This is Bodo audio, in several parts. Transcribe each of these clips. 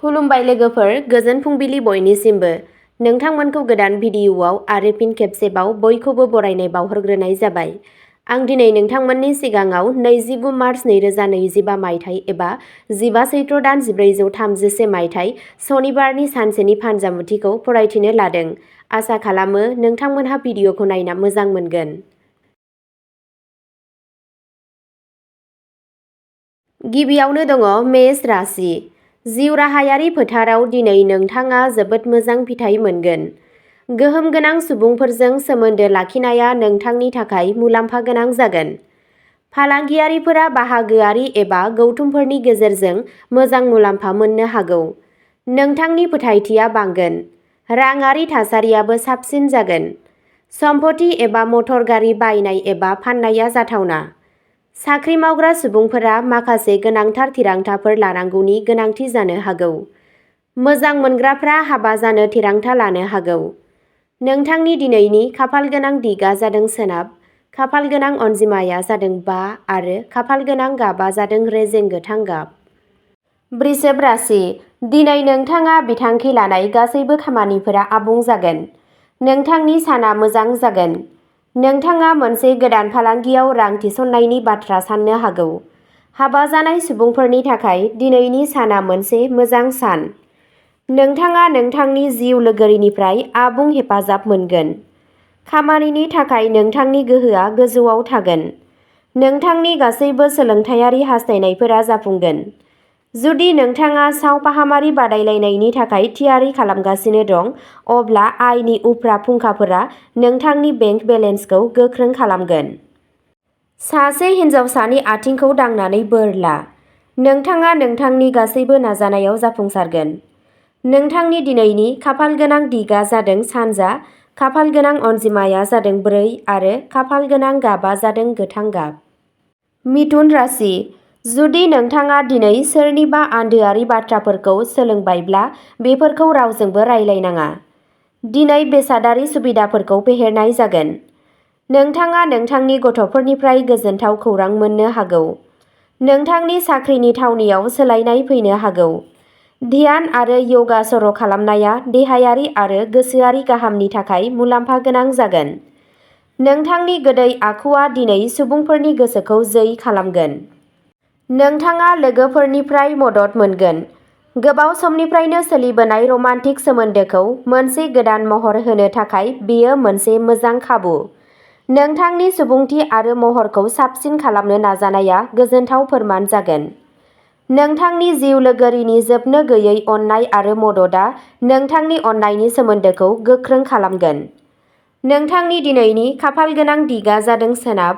खुलुमबाय लोगोफोर, गोजोन फुंबिलि बयनिसिमबो। नोंथांमोनखौ गोदान भिडिअ'आव आरो फिन खेबसेबाव बयखौबो बरायनाय बावहरग्रोनाय जाबाय। आं दिनै नोंथांमोननि सिगाङाव 29 मार्च 2025 मायथाइ एबा 15 सैत्र दान 1433 मायथाइ सनिबारनि सानसेनि फानजामुथिखौ फरायथिनो लादों। आसा खालामो नोंथांमोनहा भिडिअ'खौ नायना मोजां मोनगोन। गिबियावनो दङ मेष राशि। जिउ राहायारि फोथाराव दिनै नोंथाङा जोबोद मोजां फिथाइ मोनगोन। गोहोम गोनां सुबुंफोरजों सोमोन्दो लाखिनाया नोंथांनि थाखाय मुलाम्फा गोनां जागोन। फालांगियारिफोरा बाहागोआरि एबा गौथुमफोरनि गेजेरजों मोजां मुलाम्फा मोननो हागौ। नोंथांनि फोथायथिया बांगोन। राङारि थासारियाबो साबसिन जागोन। सम्पथि एबा मटर गारि बायनाय एबा फाननाया जाथावना। साख्रि मावग्रा सुबुंफोरा माखासे गोनांथार थिरांथाफोर लानांगौनि गोनांथि जानो हागौ। मोजां मोनग्राफ्रा हाबा जानो थिरांथा लानो हागौ। नोंथांनि दिनैनि खाफालगोनां दिगआ जादों सोनाब, खाफालगोनां अनजिमाया जादों 5 आरो खाफालगोनां गाबा जादों रेजें गोथां गाब। वृषभ राशि। दिनै नोंथाङा बिथांखि लानाय गासैबो खामानिफोरा आबुं जागोन। नोंथांनि साना मोजां जागोन। नोंथाङा मोनसे गोदान फालांगियाव रां थिसननायनि बाथ्रा साननो हागौ। हाबा जानाय सुबुंफोरनि थाखाय दिनैनि साना मोनसे मोजां सान। नोंथाङा नोंथांनि जिउ लोगोरिनिफ्राय आबुं हेफाजाब मोनगोन। खामानिनि थाखाय नोंथांनि गोहोआ गोजौआव थागोन। नोंथांनि गासैबो सोलोंथायारि हास्थायनायफोरा जाफुंगोन। जुदि नोंथाङा सावफाहामारि बादायलायनायनि थाखाय थियारि खालामगासिनो दं, अब्ला आयनि उफ्रा फुंखाफोरा नोंथांनि बेंक बेलेन्सखौ गोख्रों खालामगोन। सासे हिनजावसानि आथिंखौ दांनानै बोर ला। नोंथाङा नोंथांनि गासैबो नाजानायाव जाफुंसारगोन। नोंथांनि दिनैनि खाफालगोनां दिगआ जादों सानजा, खाफालगोनां अनजिमाया जादों 4 आरो खाफालगोनां गाबा जादों गोथां गाब। मिथुन राशि। जुदि नोंथाङा दिनै सोरनिबा आन्दोआरि बाथ्राफोरखौ सोलोंबायब्ला बेफोरखौ रावजोंबो रायलायनाङा। दिनै बेसादारि सुबिदाफोरखौ फेहेरनाय जागोन। नोंथाङा नोंथांनि गथ'फोरनिफ्राय गोजोनथाव खौरां मोननो हागौ। नोंथांनि साख्रिनि थावनियाव सोलायनाय फैनो हागौ। ध्यान आरो य'गा सर' खालामनाया देहायारि आरो गोसोआरि गाहामनि थाखाय मुलाम्फा गोनां जागोन। नोंथांनि गोदै आखुआ दिनै सुबुंफोरनि गोसोखौ जै खालामगोन। नोंथाङा लोगोफोरनिफ्राय मदद मोनगोन। गोबाव समनिफ्रायनो सोलिबोनाय रमान्टिक सोमोन्दोखौ मोनसे गोदान महर होनो थाखाय बेयो मोनसे मोजां खाबु। नोंथांनि सुबुंथि आरो महरखौ साबसिन खालामनो नाजानाया गोजोनथाव फोरमान जागोन। नोंथांनि जिउ लोगोरिनि जोबनो गैयै अननाय आरो मददआ नोंथांनि अननायनि सोमोन्दोखौ गोख्रों खालामगोन। नोंथांनि दिनैनि खाफालगोनां दिगआ जादों सोनाब,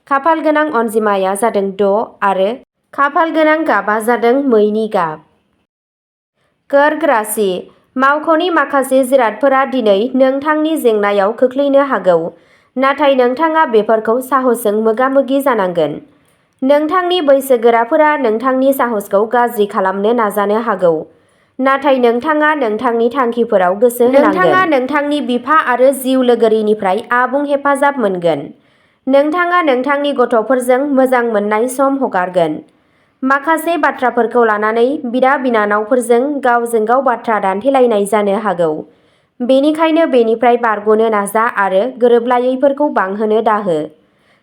खाफालगोनां अनजिमाया जादों 6 आरो खाफालगोनां गाबा जादों मैनि गाब। कर्क राशि। मावख'नि माखासे जिरादफोरा दिनै नोंथांनि जेंनायाव खोख्लैनो हागौ, नाथाय नोंथाङा बेफोरखौ साहसजों मोगा-मोगि जानांगोन। नोंथांनि बैसोगोराफोरा नोंथांनि साहसखौ गाज्रि खालामनो नाजानो हागौ, नाथाय नोंथाङा नोंथांनि थांखिफोराव गोसो होनांगोन। नोंथाङा नोंथांनि बिफा आरो जिउ लोगोरिनिफ्राय आबुं हेफाजाब मोनगोन। नोंथाङा नोंथांनि गथ'फोरजों मोजां मोननाय सम हगारगोन। माखासे बाथ्राफोरखौ लानानै बिदा-बिनानावफोरजों गावजों गाव बाथ्रा दान्थेलायनाय जानो हागौ। बेनिखायनो बेनिफ्राय बारग'नो नाजा आरो गोरोबलायैफोरखौ बांहोनो दाहो।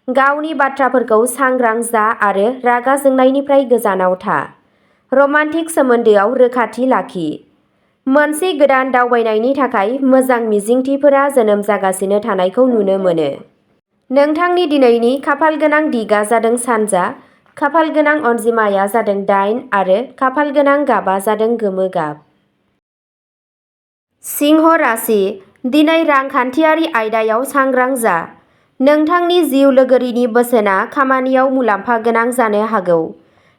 गावनि बाथ्राफोरखौ सांग्रां जा आरो रागा जोंनायनिफ्राय गोजानाव था। रमान्टिक सोमोन्दोआव रोखाथि लाखि। मोनसे गोदान दावबायनायनि थाखाय मोजां मिजिंथिफोरा जोनोम जागासिनो थानायखौ नुनो मोनो। नोंथांनि दिनैनि खाफालगोनां दिगआ जादों सानजा, खाफालगोनां अनजिमाया जादों 8 आरो खाफालगोनां गाबा जादों गोमो गाब। सिंह राशि। दिनै रांखान्थियारि आयदायाव सांग्रां जा। नोंथांनि जिउ लोगोरिनि बोसोनआ खामानियाव मुलाम्फा गोनां जानो हागौ।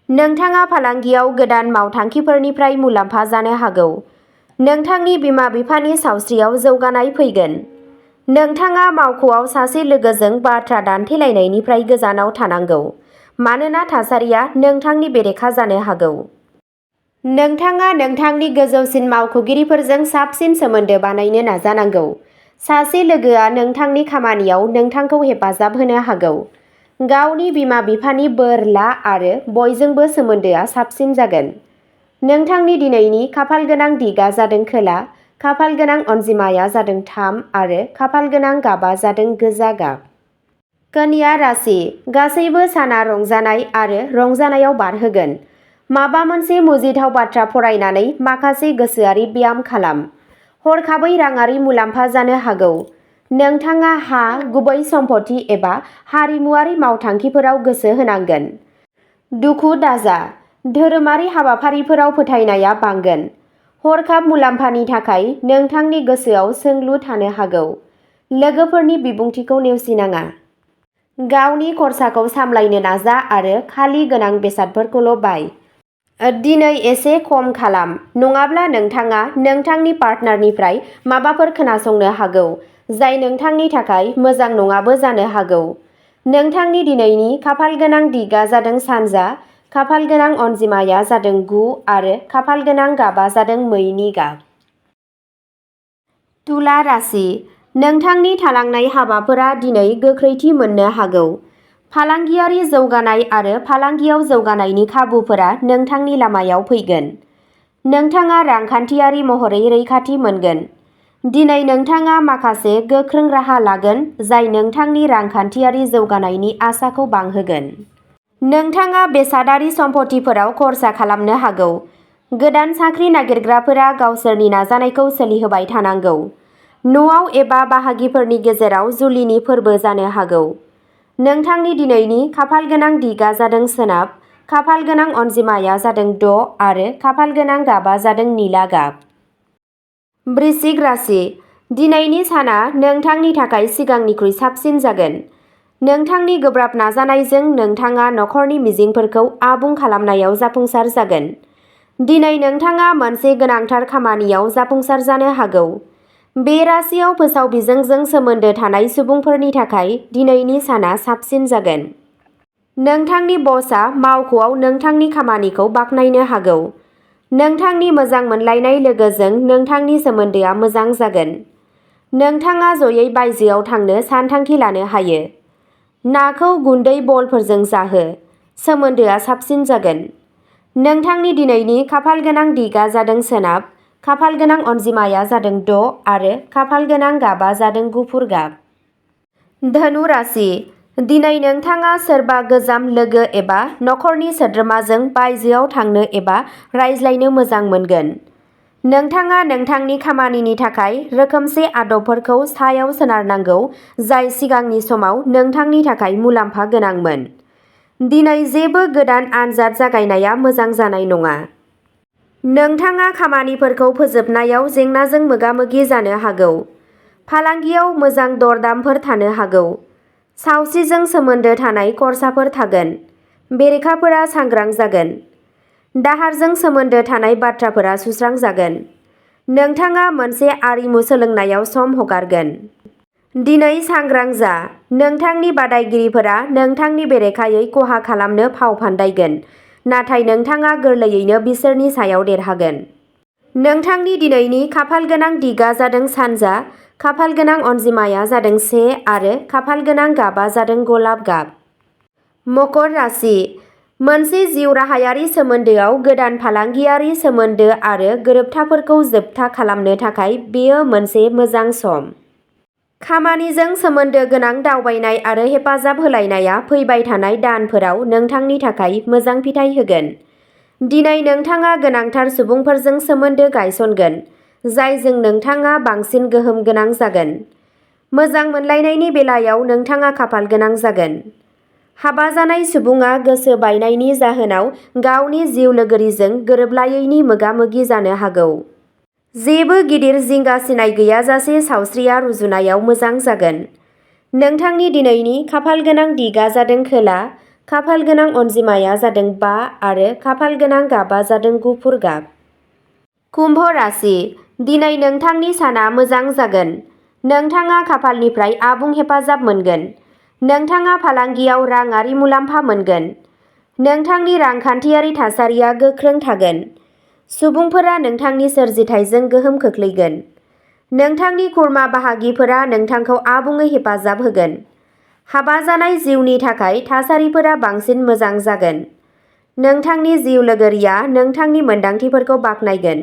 नोंथाङा फालांगियाव गोदान मावथांखिफोरनिफ्राय मुलाम्फा जानो हागौ। नोंथांनि बिमा-बिफानि सावस्रियाव जौगानाय फैगोन। नोंथाङा मावख'आव सासे लोगोजों बाथ्रा दान्थेलायनायनिफ्राय गोजानाव थानांगौ, मानोना थासारिया नोंथांनि बेरेखा जानो हागौ। नोंथाङा नोंथांनि गोजौसिन मावख'गिरिफोरजों साबसिन सोमोन्दो बानायनो नाजानांगौ। सासे लोगोआ नोंथांनि खामानियाव नोंथांखौ हेफाजाब होनो हागौ। गावनि बिमा-बिफानि बोर ला आरो बयजोंबो सोमोन्दोआ साबसिन जागोन। नोंथांनि दिनैनि खाफाल गोनां दिगा जादों खोला, खाफाल गोनां अनजिमाया जादों 3 आरो खाफाल गोनां गाबा जादों गोजा गाब। कन्या राशि, गासैबो साना रंजानाय आरो रंजानायाव बारहोगोन। माबा मोनसे मुजिथाव बाथ्रा फरायनानै माखासे गोसोआरि ब्याम खालाम। हरखाबै राङारि मुलाम्फा जानो हागौ। नोंथाङा हा, गुबै सम्पथि एबा हारिमुआरि मावथांखिफोराव गोसो होनांगोन। दुखु दाजा, धोरोमारि हाबाफारिफोराव फोथायनाया बांगोन। हरखाब मुलाम्फानि थाखाय नोंथांनि गोसोआव सोंलु थानो हागौ। लोगोफोरनि बिबुंथिखौ नेवसिनाङा। गावनि खरसाखौ सामलायनो नाजा आरो खालि गोनां बेसादफोरखौल' बाय। दिनै एसे खम खालाम, नङाब्ला नोंथाङा नोंथांनि पार्टनारनिफ्राय माबाफोर खोनासंनो हागौ जाय नोंथांनि थाखाय मोजां नङाबो जानो हागौ। नोंथांनि दिनैनि खाफाल गोनां दिगा जादों सानजा, खाफाल गोनां अनजिमाया जादों 9 आरो खाफाल गोनां गाबा जादों मैनि गाब। तुला राशि, नोंथांनि थालांनाय हाबाफोरा दिनै गोख्रैथि मोननो हागौ। फालांगियारि जौगानाय आरो फालांगियाव जौगानायनि खाबुफोरा नोंथांनि लामायाव फैगोन। नोंथाङा रांखान्थियारि महरै रैखाथि मोनगोन। दिनै नोंथाङा माखासे गोख्रों राहा लागोन जाय नोंथांनि रांखान्थियारि जौगानायनि आसाखौ बांहोगोन। नोंथाङा बेसादारि सम्पथिफोराव खर्सा खालामनो हागौ। गोदान साख्रि नागिरग्राफोरा गावसोरनि नाजानायखौ सोलिहोबाय थानांगौ। न'आव एबा बाहागिफोरनि गेजेराव जुलिनि फोरबो जानो हागौ। नोंथांनि दिनैनि खाफाल गोनां दिगा जादों सोनाब, खाफाल गोनां अनजिमाया जादों 6 आरो खाफाल गोनां गाबा जादों निला गाब। वृश्चिक राशि, दिनैनि साना नोंथांनि थाखाय सिगांनिख्रुइ साबसिन जागोन। नोंथांनि गोब्राब नाजानायजों नोंथाङा नखरनि मिजिंफोरखौ आबुं खालामनायाव जाफुंसार जागोन। दिनै नोंथाङा मोनसे गोनांथार खामानियाव जाफुंसार जानो हागौ। बे राशियाव फोसाव बिजोंजों सोमोन्दो थानाय सुबुंफोरनि थाखाय दिनैनि साना साबसिन जागोन। नोंथांनि बसआ मावख'आव नोंथांनि खामानिखौ बाख्नायनो हागौ। नोंथांनि मोजां मोनलायनाय लोगोजों नोंथांनि सोमोन्दोआ मोजां जागोन। नोंथाङा जयै बायजोआव थांनो सानथांखि लानो हायो। नाखौ गुन्दै बलफोरजों जाहो। सोमोन्दोआ साबसिन जागोन। नोंथांनि दिनैनि खाफाल गोनां दिगा जादों सोनाब, खाफाल गोनां अनजिमाया जादों 6 आरो खाफाल गोनां गाबा जादों गुफुर गाब। धनु राशि, दिनै नोंथाङा सोरबा गोजाम लोगो एबा नखरनि सोद्रोमाजों बायजोआव थांनो एबा रायज्लायनो मोजां मोनगोन। नोंथाङा नोंथांनि खामानिनि थाखाय रोखोमसे आदबफोरखौ सायाव सोनारनांगौ जाय सिगांनि समाव नोंथांनि थाखाय मुलाम्फा गोनांमोन। दिनै जेबो गोदान आनजाद जागायनाया मोजां जानाय नङा। नोंथाङा खामानिफोरखौ फोजोबनायाव जेंनाजों मोगा-मोगि जानो हागौ। फालांगियाव मोजां दरदामफोर थानो हागौ। सावस्रिजों सोमोन्दो थानाय खर्साफोर थागोन। बेरेखाफोरा सांग्रां जागोन। दाहारजों सोमोन्दो थानाय बाथ्राफोरा सुस्रांजागोन। नोंथाङा मोनसे आरिमु सोलोंनायाव सम हगारगोन। दिनै सांग्रां जा, नोंथांनि बादायगिरिफोरा नोंथांनि बेरेखायै खहा खालामनो फाव फान्दायगोन, नाथाय नोंथाङा गोरलैयैनो बिसोरनि सायाव देरहागोन। नोंथांनि दिनैनि खाफाल गोनां दिगा जादों सानजा, खाफाल गोनां अनजिमाया जादों 1 आरो खाफाल गोनां गाबा जादों गलाब गाब। मकर राशि, मोनसे जिउ राहायारि सोमोन्दोआव गोदान फालांगियारि सोमोन्दो आरो गोरोबथाफोरखौ जोबथा खालामनो थाखाय बेयो मोनसे मोजां सम। खामानिजों सोमोन्दो गोनां दावबायनाय आरो हेफाजाब होलायनाया फैबाय थानाय दानफोराव नोंथांनि थाखाय मोजां फिथाय होगोन। दिनै नोंथाङा गोनांथार सुबुंफोरजों सोमोन्दो गायसनगोन, जायजों नोंथाङा बांसिन गोहोम गोनां जागोन। मोजां मोनलायनायनि बेलायाव नोंथाङा खाफाल गोनां जागोन। हाबा जानाय सुबुङा गोसो बायनायनि जाहोनाव गावनि जिउ लोगोरिजों गोरोबलायैनि मोगा-मोगि जानो हागौ। जेबो गिदिर जिंगासिनाय गैयाजासे सावस्रिया रुजुनायाव मोजां जागोन। नोंथांनि दिनैनि खाफाल गोनां दिगा जादों खोला, खाफाल गोनां अनजिमाया जादों 5 आरो खाफाल गोनां गाबा जादों गुफुर गाब। कुम्भ राशि, दिनै नोंथांनि साना मोजां जागोन। नोंथाङा खाफालनिफ्राय आबुं हेफाजाब मोनगोन। नोंथाङा फालांगियाव राङारि मुलाम्फा मोनगोन। नोंथांनि रांखान्थियारि थासारिया गोख्रों थागोन। सुबुंफोरा नोंथांनि सोरजिथायजों गोहोम खोख्लैगोन। नोंथांनि खुरमा बाहागिफोरा नोंथांखौ आबुङै हेफाजाब होगोन। हाबा जानाय जिउनि थाखाय थासारिफोरा बांसिन मोजां जागोन। नोंथांनि जिउ लोगोरिया नोंथांनि मोनदांथिफोरखौ बाख्नायगोन।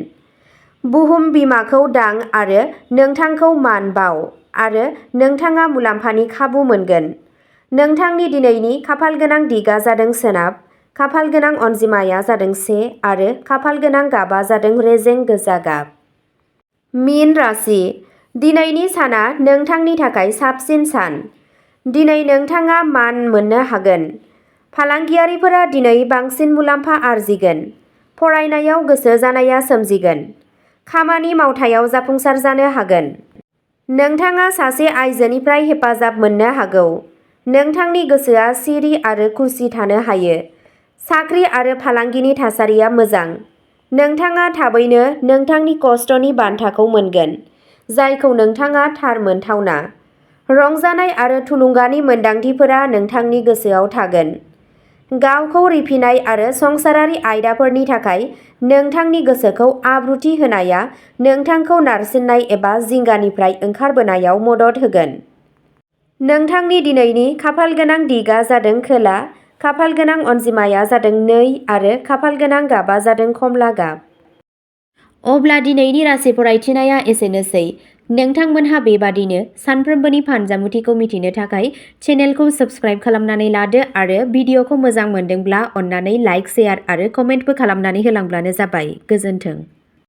बुहुम बिमाखौ दां आरो नोंथांखौ मान बाव आरो नोंथाङा मुलाम्फानि खाबु मोनगोन। नोंथांनि दिनैनि खाफालगोनां दिगा जादों सोनाब, खाफालगोनां अनजिमाया जादों 1 आरो खाफालगोनां गाबा जादों रेजें गोजा गाब। मीन राशि, दिनैनि साना नोंथांनि थाखाय साबसिन सान। दिनै नोंथाङा मान मोननो हागोन। फालांगियारिफोरा दिनै बांसिन मुलाम्फा आरजिगोन। फरायनायाव गोसो जानाया सोमजिगोन। खामानि मावथायाव जाफुंसार जानो हागोन। नोंथाङा सासे आइजोनिफ्राय हेफाजाब मोननो हागौ। नोंथांनि गोसोआ सिरि आरो खुसि थानो हायो। साख्रि आरो फालांगिनि थासारिया मोजां। नोंथाङा थाबैनो नोंथांनि खस्थ'नि बान्थाखौ मोनगोन, जायखौ नोंथाङा थार मोनथावना। रंजानाय आरो थुलुंगानि मोनदांथिफोरा नोंथांनि गोसोआव थागोन। गावखौ रिफिनाय आरो संसारारि आयदाफोरनि थाखाय नोंथांनि गोसोखौ आब्रुथि होनाया नोंथांखौ नारसिननाय एबा जिंगानिफ्राय ओंखारबोनायाव मदद होगोन। नोंथांनि दिनैनि खाफालगोनां दिगा जादों खोला, खाफालगोनां अनजिमाया जादों 2 आरो खाफालगोनां गाबा जादों खमला गाब। अब्ला दिनैनि राशि फरायथिनाया एसेनोसै। नोंथांमोनहा बेबादिनो सानफ्रोमबोनि फानजामुथिखौ मिथिनो थाखाय चेनेलखौ साबस्क्राइब खालामनानै लादो आरो भिडिअखौ मोजां मोनदोंब्ला अन्नानै लाइक, शेयार आरो कमेन्टबो खालामनानै होलांब्लानो जाबाय। गोजोन्थों।